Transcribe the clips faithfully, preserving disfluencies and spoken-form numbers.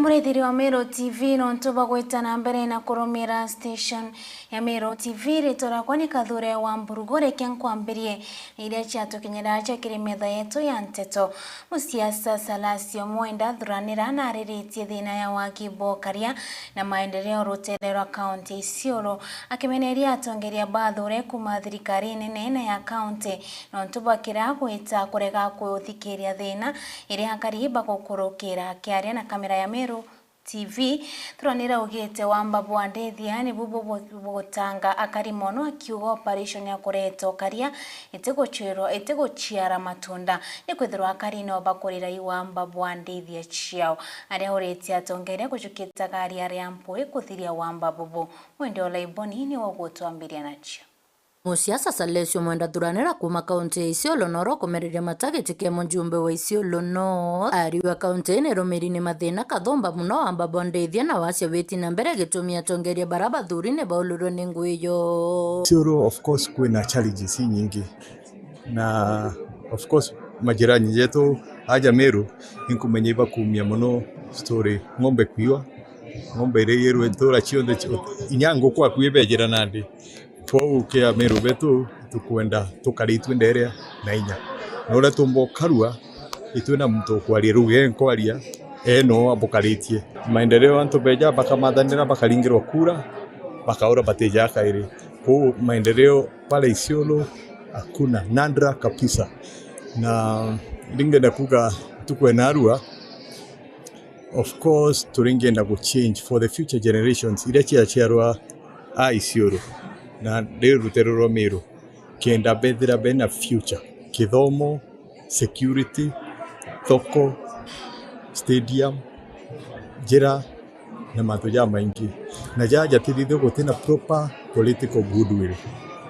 Murithiri wa Meru T V, nontu bwa gwita na mbere na kurumira station ya Meru T V, ritwa riakwa ni Kathure wa Mburugu. Reke nkwambirie na iria ciatukinyira cia kiri metha yetu ya nteto. Musiasa Salasio Mwenda Thuranira nariritie thina ya waki bwa ukaria na maendeleo rutere rwa kaunti ya Isiolo, akimeneria atongeria bathure kuma thirikari nene na ya kaunti nontu bwa kira gwita kurega kuthikiria thina iria akari bagukurukira. Akiaria na kamera ya Meru T V, Thuranira augite wamba bwa ndithia nibu bu-, bu-, bugutanga akari mono, akiuga operation ya kureta ukaria itiguchirwa-, itiguchiara matunda, nikwithirwa akari no bakurira i wamba bwa ndithia ciao. Aria auritie atongeria gucukita gari aria mpui kuthiria wamba bubu. Mwende Olaiboni niwe ugutwambiria nacio. Musiasa Salesio Mwenda Thuranira kuma kaunti ya Isiolo noro kumereria matagiti kia mujumbe wa Isiolo North. Ariwa kaunti ino irumiri ni mathina kathumba muno wamba bwa ndithia na wasia witi na mbere gitumi atongeria bara bathuri ni baulurwe ni ngui yo. Isiolo, of course, kwina challenges inyingi. Na, of course, majirani jetu aja Meru, inkumenya ibakumia muno story ng'ombe kwiwa. Ng'ombe iria iyirwe ntura cionthe cio-, inya nguku aku ibejira nandi. Twaukia Meru betu, tukwenda tukaritue nderea na inya. Na uria tumba ukarua, itwina muntu ukwaria ruga enkwaria, eno abukaritie. Maendeleo antu beja bakamathanira, bakaringirwa kura, bakaura batija kairi. Kwou maendeleo pale Isiolo hakuna, nadra kabisa. Na ndingenda kuga tukwena arua, of course, turingenda gu change for the future generations iria ciaciarwa a Isiolo na ndi rutere rwa Meru, kenda bethira bena future, kithomo, security, thoko, stadium, njira na mantu jamaingi. Na jaja jatithithio gutina proper political goodwill.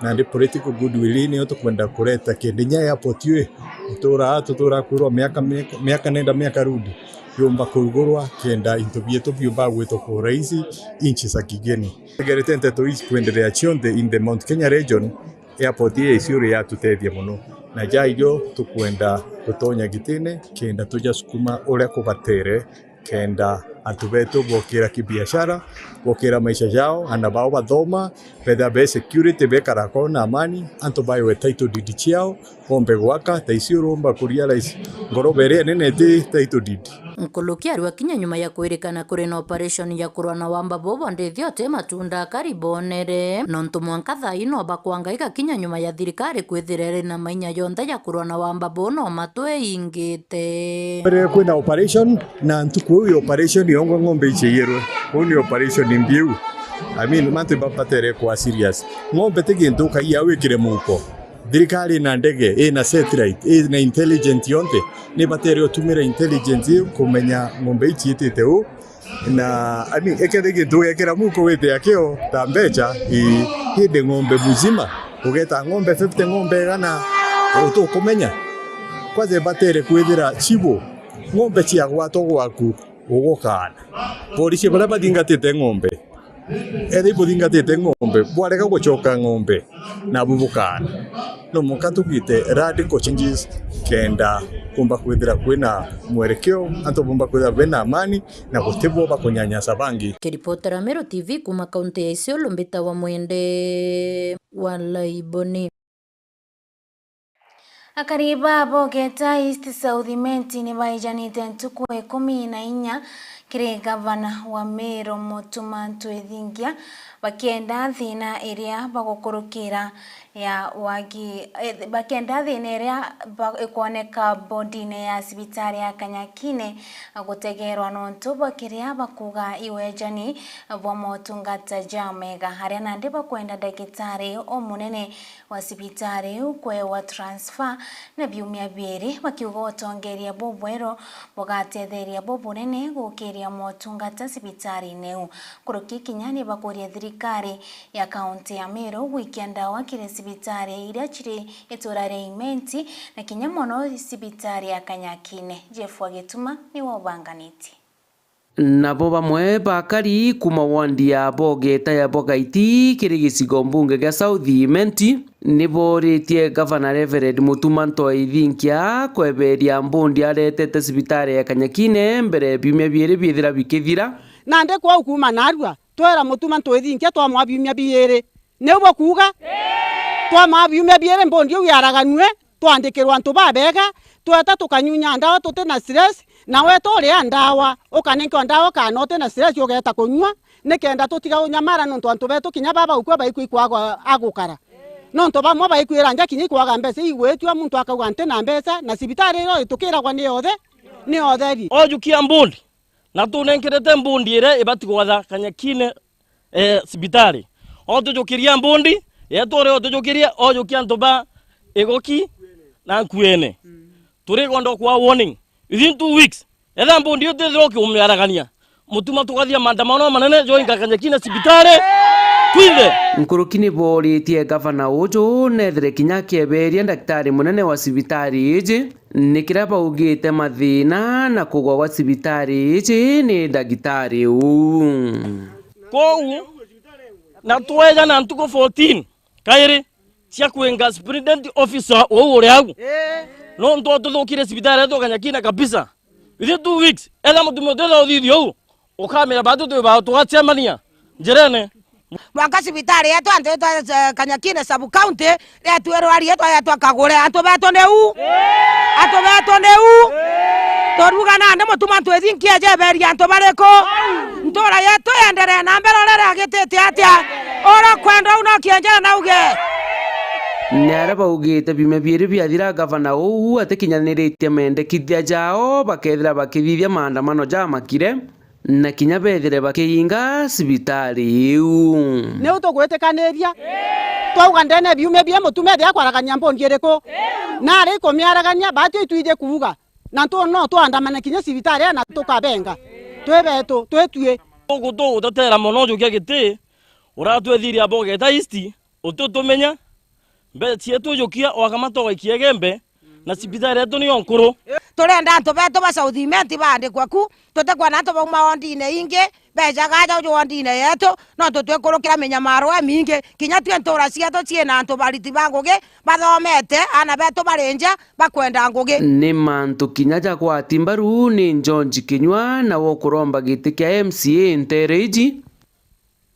Nandi political goodwill ii niyo tukwenda kureta kenda inya airport ii, tuturaa, tuturaa kwirwa miaka, miaka, miaka nenda miaka rudi, yumba kurugurwa kenda into bietu biumba gwitwa kwa urahisi inchi za kigeni. Tegerete nteto ii kwenderea cionthe in the Mount Kenya region, airport ii ya Isiolo yatutethia muno. Na jaijo tukwenda gutonya gitine kenda tujasukuma uria kubatere, kenda antu betu bokira kibiashara, bokira maisha jao, ana bao bathoma, betha be security, bekara kwao na amani, antu baewe title deed ciao, bombe gwaka, ta Isiolo urumba kurealize ngoroba iria nene iti title deed. Nkuruki ariwa kinya nyuma ya kwirikana kuri na operation ya kurwa na wamba bubu, ndithio ti matunda akari bonere, nontu mwanka thaa ii no bakwangaiga kinya nyuma ya thirikari kwithira iri na mainya yonthe ya kurwa na wamba buu no matwe ingi. Te. Mbere kwina operation, na ntuku iu ya operation yongwa ng'ombe iciiyirwe. Uu ni operation mbiu. I mean, mantu babatere kwa serious. Ng'ombe ti gintu ukaia wikire muko. Thirikari ina ndege, ina satellite, ina intelligence yonthe. Ni batere utumira intelligence iu kumenya ng'ombe iciitite uu. Na, I mean, ekethira gintu ugekira muko wite akio ta mbecha, ii, indi ng'ombe muzima, ugeta ng'ombe fifty, ng'ombe igana, utukumenya. Kwanza ibatere kwithira chibu, ng'ombe ciagwatwa gwaku, ugukaana. Polisi baria bathingatite ng'ombe, ethira ibuthingatite ng'ombe, bwarega gucoka ng'ombe, nabu bukaana. No mwanka tugite radical changes kenda kumba kwithira kwina mwerekeo, antu bumba kwithira bena amani, na gutibo bakunyanyasa bangi. Kiripotera Meru T V kuma kaunti ya Isiolo, mbitawa Mwende wa Laiboni. Akari ba Bogeta East South Imenti ni baijanite ntuku ikumi na inya kiri gavana wa Meru Mutuma Ntwithingia, bakienda thina iria bagukurukira ya wagi, eh, bakenda thina iria ba-, ikwoneka bodine ya cibitari ya Kanyakine gutegerwa nontu bwa kiria bakuga iwejani bwa motungata jamega, aria nandi bakwenda ndagitari umunene wa cibitari iu kwewa transfer na biumia biiri, bakiuga utongeria bubweru bugatetheria bubunene gukiria motungata cibitarine iu. Nkuruki kinya ni bakuria thirikari ya kaunti ya Meru gwikia ndawa kiri cibitari iria ciri itura ria Imenti, na kinya mono cibitari ya Kanyakine. Jeff wa Gituma niwe ubanganitie. Nabo bamwe bakari kuuma wandi ya Bogeta ya Bogaiti kiri gicigo mbunge gia South Imenti, ni booritie Gavana Reverend Mutuma Ntwethinkia kweberia mbundi aretete cibitari ya Kanyakine mbere ya biumia biiri biithira bikithira. Nandi kwou kuuma narua, twera Mutuma Ntwethinkia twamwaa biumia biiri. Niu bukuuga? Twamwaa biumia biiri mbundi iu yaraganue, twandikirwa antu babega, tweta tukanyunya ndawa tuti na stress, na weta uria ndawa, ukanenkwa ndawa kana uti na stress ugeeta kunyua, nikenda tutiga unyamara nontu antu betu kinya baba ukua baikua ikwaga agukara. Nontu bamwe baikwira nja kinya ikwaga mbeca igwitua muntu akauga nti na mbeca, na cibitari irio itukiragwa ni yothe, ni yotheri. Ojukia mbundi, na tunenkerete mbundi iria ibati gwatha Kanyakine eh, cibitari. Otujukiria mbundi, yetu uria otujukirie, ojukia antu ba Igoki na Nkuene. Turikwenda kwa warning. Within two weeks, etha mbundi utithirwa ukiumiaragania, Mutuma tukathia maandamano manene, joinga Kanyakine cibitari. Twithe. Nkuruki ni booritie gavana uju nethire kinya akieberia ndagitari munene wa cibitari iji, ni kiria baugite mathina na kugwa gwa cibitari iji ni ndagitari uu. Kwou, na tweja na ntuku fourteen kairi cia kwinga superintendent officer uu uri au. Nontu atuthukirie cibitari yetu Kanyakine kabisa. Within two weeks, etha mutumia utwitha uthithio uu, ukamenya batu twi bao tugacemania njirene. Mwanka cibitari yetu antu yetu, eh, Kanyakine sub county, rietwirwa rietwa yetu akagure. Antu betu ni u? Antu betu ni u? Turuga nandi Mutuma Ntwethinkia ejeberia antu bariku? Ntura yetu yenderee na mbere uria riagitite atia? Uria ukwenda u no kienjera nauge. Ni aria baugite biumia biiri biathira, gavana uu atikinyaniritie mendekithia jao, bakethira bakithithia maandamano jamakire. Na kinya beethire bakiinga cibitari iu. Niu tugwitikaniria, twauga ndene biumia bia Mutuma ethia kwaragania mbundi iriku? Nari kumiaragania, baatio itwiji kuuga, na ntu no twandamane kinya cibitari na tukabenga twi betu, twi tui. Tugu tugutetera mono jukia giti, uratwethiria Bogeta East, utitumenya, mbe cietu jukia, wakamata ugaikia Igembe, na cibitari yetu niyo nkuru. Turenda antu betu ba South Imenti baandikwe ku, tutikwenda antu bauma wondine ingi, bejaga aja uju wondine yetu, nontu twikurukira minyamaro imingi, kinya twi ntura cietu ciina antu bariti ba ngugi, bathomete, aana betu bari nja, bakwenda ngugi. Ni mantu kinya jagwati mbaru ni George Kinyua, nawe ukuromba giti kia M C A ntere iji.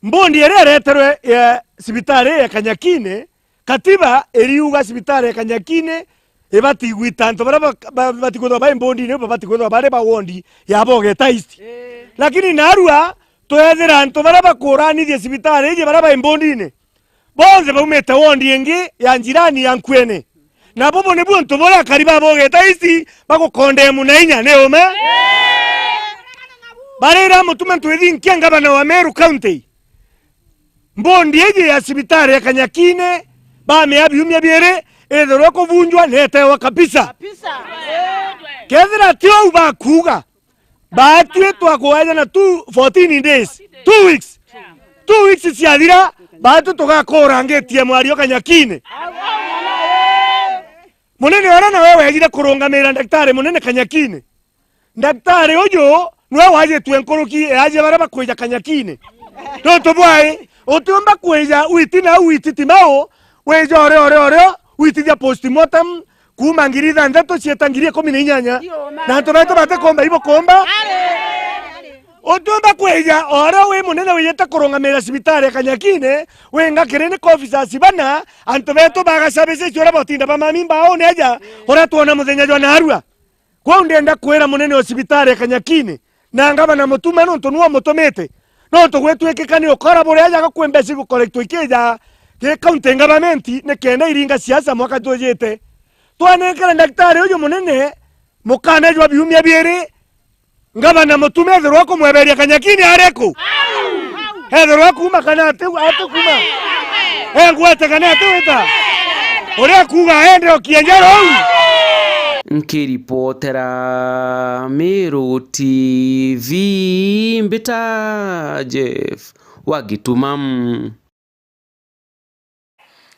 Mbundi iria ireterwe ya cibitari ya Kanyakine, katiba iriuga cibitari ya Kanyakine ibati gwita antu baria ba-, ba-, bati kwithirwa bai mbundine, babati kwithirwa bari ba wondi ya Bogeta East. Lakini narua twethira antu baria bakuranithia cibitari iji baria bai mbundine, bonthe baumite wondi ingi ya njirani ya Nkuene. Na bubu nibu untu buria akari ba Bogeta East bagukondemu na inya, ni ume? Barira Mutuma Ntwithinkia, ngavana wa Meru County, mbundi iji ya cibitari ya Kanyakine, bamia biumia biiri, ithirwe kubunjwa na itewa kabisa. Kethira ti uu bakuuga, baatwi twakueja na two, fourteen days, two weeks. Two weeks ciathira, baatwi tugakurangitie mwario Kanyakine. Munene uria nawe wejire kurungamira ndagitari munene Kanyakine. Ndagitari uju niwe wajitue nkuruki eajia baria bakwija Kanyakine. Nontu bwai, utiumba kwija witi na witi ti mau, wija urio urio urio, witithia postmortem, kuuma ngiri ithanthatu cieta ngiri ikumi na inyanya. Na antu betu batikumba ibukumba. Utiumba kwija urio wi munene wijite kurungamira cibitari ya Kanyakine, winga kiri ni officers bana, antu betu bagacabica icio uria botinda bamami mbauni aja, uria twona muthenya jwa narua. Kwou ndienda kwira munene o cibitari ya Kanyakine, na ngavana Mutuma, nontu niwe umutumite, nontu gwitwikika ni ukora buria ajaga kwi mbeca igukorektwo ikija ki county government, nikenda iringa siasa mwaka twijite. Twanenkera ndagitari uju munene mukana jwa biumia biiri, ngavana Mutuma ethirwa kumweberia Kanyakine ari ku? Ethirwa kuma kana ati, ati kuma? Engwete kana ati wita? Uria kuuga ende okie nja ruu. Nkiripotera Meru T V, mbita Jeff wa Gituma.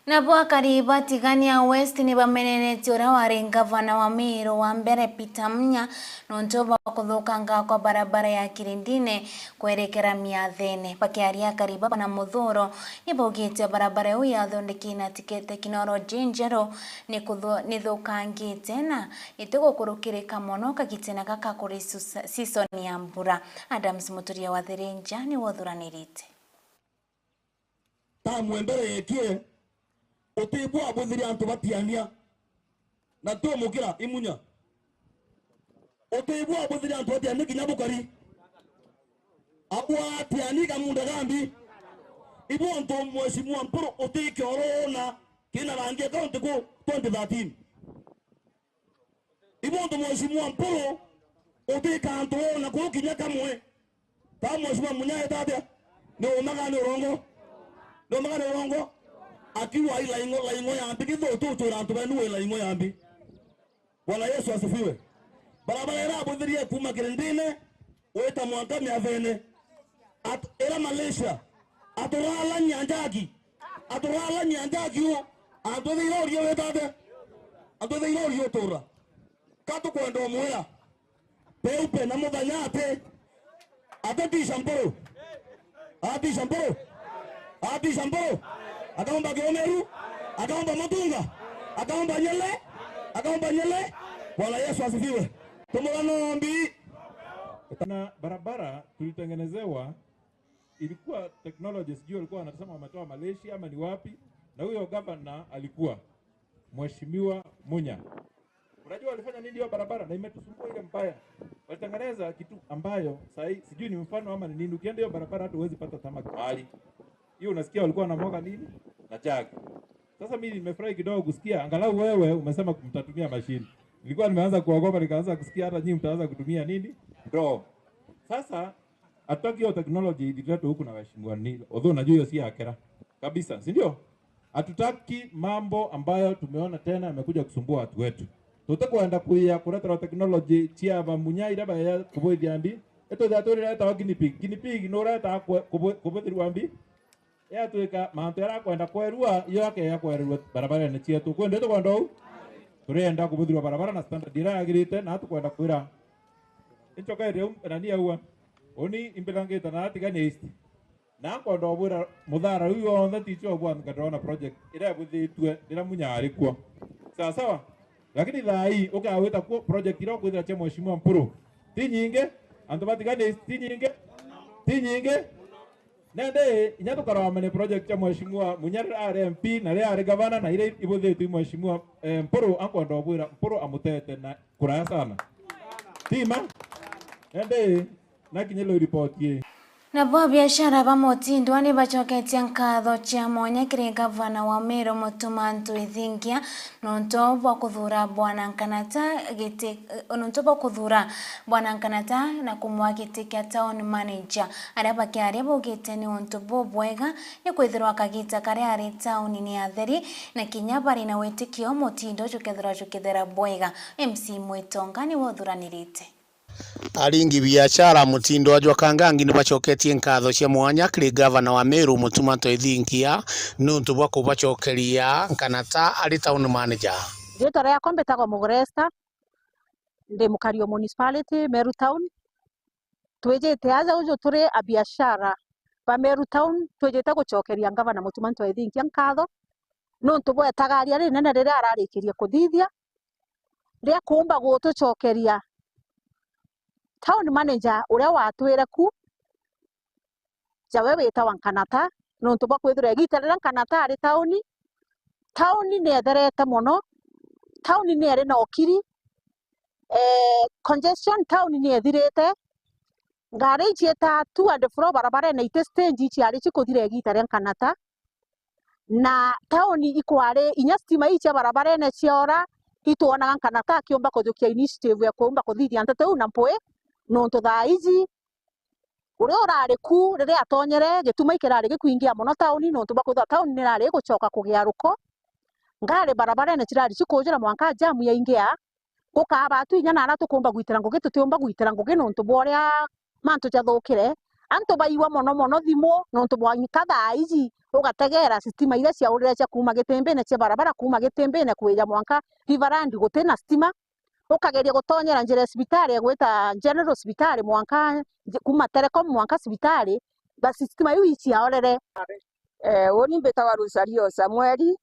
Nabo akari ba Tigania West ni bamenenetie uria wari ngavana wa Meru wa mbere Peter Munya nontu bwa kuthukanga kwa barabara ya Kirindine kwerekera miathene. Bakiaria akari baba na Muthuro ni baugite barabara iu yathondeki na tike-, teknoloji njeru ni kuthu-, ni thukangite na itigukurukirika mono kagitene gaka kuri susa-, season ya mbura. Adams Muturia wa Thirinja niwe uthuranirite. Tamu mbere yekie, utibwa abuthiria antu batiania. Na ti umukira imunya. Utibwa abuthiria antu batiania kinya bukari. Abwa atiani kamunda gambi. Ibu untu Mheshimiwa Mpuru utike oroona kina rangi account ku twenty thirteen. Ibu untu Mheshimiwa Mpuru utika antu ona kuu kinya kamwe. Ta Mheshimiwa Munya eta atia? Ni umaga ni urongo? Ni umaga ni urongo? Akiwa ila ingo, la ingo ya mbi, githu tu twira antu benu ila ingo ya mbi. Bwana Yesu asifiwe. Barabara ira abuthirie kuma Kirindine, wita mwanka miathene. At-, ira Malaysia. Aturalania njaki. Aturalania njaki u. Antu ethira urie wita atia? Antu ethira urie utura. Ka tukwenda umwira, peupe na muthenya ati, ati tisha Mpuru. Atisha Mpuru. Atisha Mpuru. Akaumba Kiumeru. Akaumba Matunga. Akaumba Nyele. Akaumba Nyele. Bwana Yesu asifiwe. Tumura nombi. Na barabara tulitengenezewa, ilikuwa technology, sijui walikuwa wanasema wametoa Malaysia ama ni wapi, na huyo gavana alikuwa Mheshimiwa Munya. Unajua walifanya nini hiyo barabara? Na imetusumbua ile mbaya. Walitengeneza kitu ambayo sahi, sijui ni mfano ama ni nini. Ukienda hiyo barabara hata huwezi pata tarmac mahali. Hiyo unasikia walikuwa wanamwaga nini? Na jagi. Sasa mimi nimefurahi kidogo kusikia, angalau wewe umesema mtatumia mashini. Nilikuwa nimeanza kuogopa, nikaanza kusikia hata nyinyi mtaanza kutumia nini? Ndoo. Sasa, hatutaki hiyo technology ililetwe huku na waheshimiwa Nilo. Although najua hiyo si ya kera kabisa, si ndio? Hatutaki mambo ambayo tumeona tena yamekuja kusumbua watu wetu. Tutikwenda kuya kureterwa technology cia ba Munya iria baya kubwithia mbi. Itwithia twirira etawa guinea pig. Guinea pig ni ureta kubwithirwa mbi. Yatwika mantu jaria akwenda kwerua, yo akeja kwererua barabarene cietu. Kwende tukwenda uu? Turienda kubuthirwa barabara na standard iria yagirite, na tukwenda kwira. Inchoka iria um-, nani aua? Uni imbirangite na Tigania East. Na nkwenda ubwira muthara uyu wonthe ticho bwa ngatona project iria ibuthitue riria Munya ari kuo. Sawa sawa? Lakini thaa ii ukawita kuo project iria ukwithira cia Mheshimiwa Mpuru. Ti nyingi, antu ba Tigania East ti nyingi. Ti nyingi. Nende, inya tukarwamania project cia Mheshimiwa Munya riria ari M P, na riria ari gavana, na iria ibuthitwe i Mheshimiwa, eh, Mpuru, ankwenda ubwira, Mpuru amutete na kuraya sana. Ti ma? Nende, na kinya ilo report ye. Nabo abiashara ba Mutindwa ni bacoketie nkatho cia mwanya kiri gavana wa Meru Mutuma Ntwithingia nontu bwa kuthura Bwana Nkanata giti, nontu bwa kuthura Bwana Nkanata na kumwa giti kia town manager. Aria bakiaria baugite ni untu bubwega ni kwithirwa kagita karia ari taunini atheri, na kinya bari na witikio mutindo jukethirwa jukithera bwega. M C Mwitonga niwe uthuranirite. Aringi biashara mutindo jwa Kangangi ni bacoketie nkatho cia mwanya kiri gavana wa Meru Mutuma Ntwithingia nuntu bwa kubacokeria Nkanata ari town manager. Riitwa riakwa mbitagwa Muguresta, ndi mukari o municipality, Meru Town. Twijite aja uju turi abiashara ba Meru Town, twijite gucokeria Ngavana Mutuma Ntwethinkia nkatho niuntu bwa itagaria rinene riria ararikirie kuthithia, ria kuumba gutucokeria town manager uria watwire ku, jawe witawa Nkanata, niuntu bwa kwithirwa igiita riria Nkanata ari tauni, tauni ni etherete mono, tauni ni eri na ukiri, eh, congestion tauni ni ethirite, ngari iciita to and fro barabarene iti stage iciari cikuthira igiita ria Nkanata, na tauni ikwari inya stima ii cia barabarene ciora, itwonaga Nkanata akiumba kujukia initiative ya kuumba kuthithia nteto iu na mpwi, niuntu thaa iji uria urari ku riria atonyere, gituma ikirari gikwingia mono tauni, niuntu bwa kwithirwa tauni nirari igucoka kugia ruko, ngari barabarene cirari cikujura mwanka jamu yaingia, gukaa batu inya nara tukumba gwitira ngugi, tutiumba gwitira ngugi niuntu bwa uria mantu jathukire. Antu baiwa mono mono thimu niuntu bwa ka thaa iji ugategera sitima iria ciaurire cia kuuma Gitimbine, cia barabara kuuma Gitimbine kwija mwanka Riverland guti na sitima, ukageria gutonyera njira ya cibitari egwita General Cibitari mwanka nji-, kuuma Telecom mwanka cibitari, basi sitima iu iciaorere. Eh, uni mbitagwa Rosario Samueli,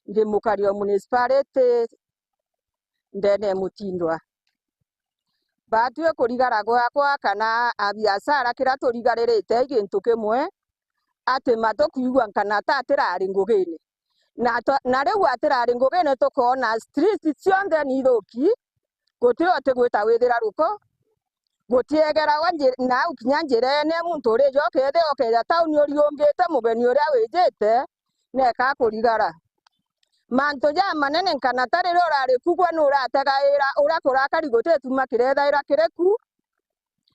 ndi mukari o municipality ndene ya Mutindwa. Batwi kurigara gwakwa kana a biashara kiria turigaririte i gintu kimwe, ati ma tukwigua Nkanata atirari ngugine. Na twa-, na riu atirari ngugine tukoona streets cionthe ni ithuki, guti utigwita withira ruko, gutiegeragwa nji-, nau kinya njirene muntu urija ukethia ukeja tauni uriungite mugeni uria wijite, neka kurigara. Mantu jamanene Nkanata riria urari ku gwe nurategaira uria kurakari guti tuma kirethaira kiri ku.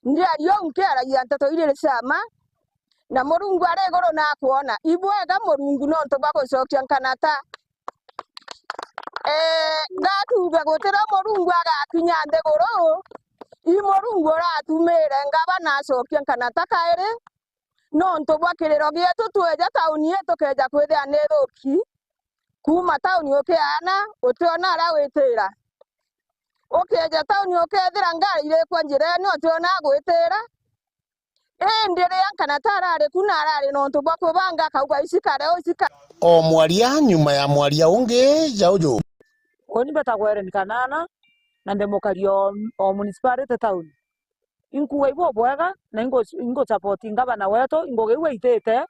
Ndiaria uu nkiaragia nteto iri cia mma, na Murungu ari iguru nakwona. Ibwega Murungu nontu bwa gucokia Nkanata. Ee, ngatuuge gutirio Murungu agakinya nthiguru, i Murungu uratumire ngavana acokie Nkanata kairi, nontu bwa kiriro gietu tweja tauni ii tukeja kwithia ni ithuki. Kuuma tauni ukiaana, utiona ara witira. Ukeeja tauni ukethira ngari irikwa njirene, utiona agwitira. Indi riria Nkanata arari ku na arari nontu bwa kubanga, akauga, "Icikare uu, icikare." O mwaria nyuma ya mwaria ungi ja uju. Uni mbetagwa Ellen Kanana, na ndi mukari o, o municipality tauni. Inkuuga ibubwega, na ingu-, ingu support ngavana wetu, ingugi iu aitite,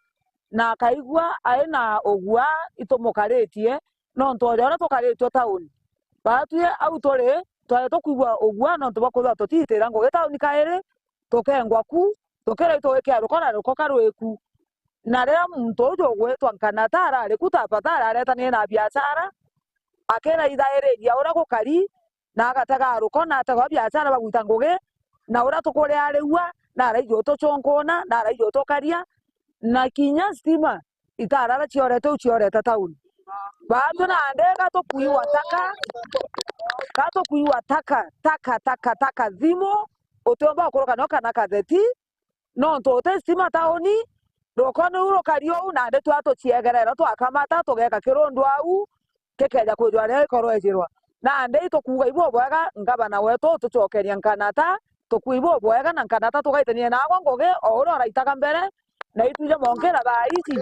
na akaigua ai na ugua itumukaritie, nontu o ja uria tukaritue tauni. Batwi au turi, twari tukwigua ugua nontu bwa kwithirwa tutiitira ngugi tauni kairi, tukengwa ku, tukirwa itugikira ruko na ruko karwi ku. Na riria muntu uju ugwitwa Nkanata arari ku, ta bata araretanie na biashara, akiraithairiria uria gukari, na agatega ruko, na atega biashara bagwita ngugi, na uria tukuriarigua, na araiji utucunkuna, na araiji utukaria, na kinya stima itarara ciorete u ciorete tauni. Batwi nandi ga tukwigua taka, ga tukwigua taka, taka, taka, taka thimu, utiumba gukuruka nio kana katheti, nontu uti stima tauni, ruko niu rukari uu, nandi twa tuciegerera, twakamata, tugeka kirundu au, gikeeja kwithirwa riria ikorwa ijirwa. Nandi itukuuga ibubwega, ngavana wetu utucokeria Nkanata, tukuuga ibubwega, na Nkanata tugaitania naagwe ngugi, o uria uraitaga mbere, na itwije monkira thaa iji.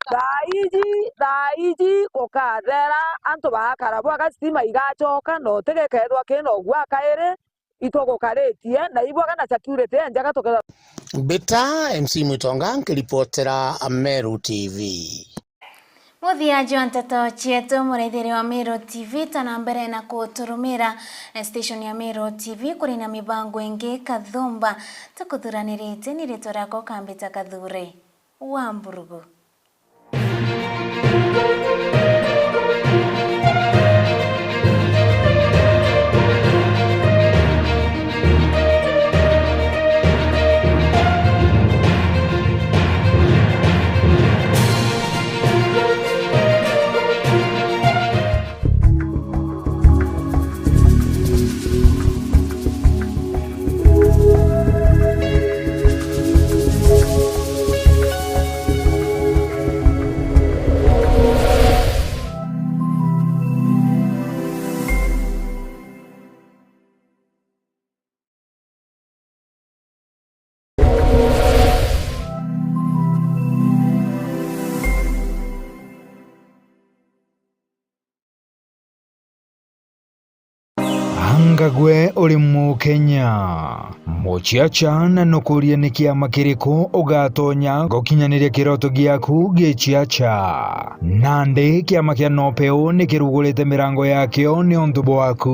Thaa iji, thaa iji gukathera, antu bagakara bwega, stima igacoka, na utigikethirwa kina ugua kairi, itugukaritie, na ibwega na security enjega tukethirwa. Mbita M C Mwitonga nkiripotera Meru T V. Muthia jwa nteto cietu, muraithiria wa Meru T V, tana mbere na kuturumira, eh, station ya Meru T V kuri na mibango ingi kathumba tukuthuranirite. Ni ritwa riakwa Kambita Kathure wa Mburugu. Anga gwe uri Mukenya? Muciaca na nukurie ni kiama kiriku ugatonya gukinyaniria kiroto giaku giciaca? Nandi kiama kia Nopeu ni kirugurite mirango yakio niuntu bwaku.